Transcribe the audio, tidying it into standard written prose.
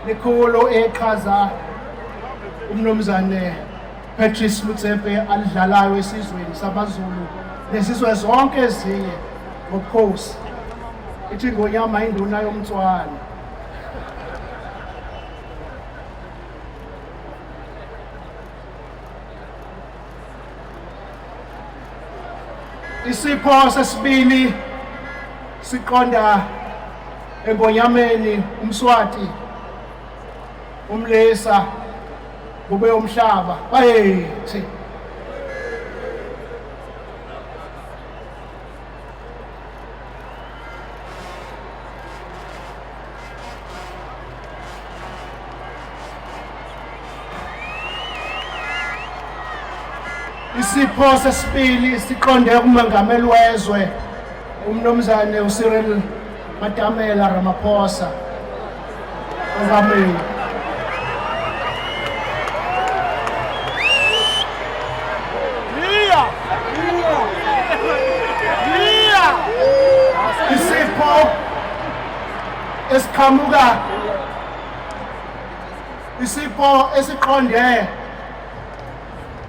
Likhulu iqhaza umnumzane Patrice Motsepe alidlalayo esizweni samaZulu nesizwe zonke ezinye ngobukhosi. Ithi ingonyama induna yomtswana. Isipho sesibili siqonda engonyameni uMswati umlisa kube umhlaba bayethi. Isipho sesibili siqonde kumengameli wezwe umnumzane uCyril Matamela Ramaphosa. Mongameli. Isipho esiqhamuka isipho esiqonde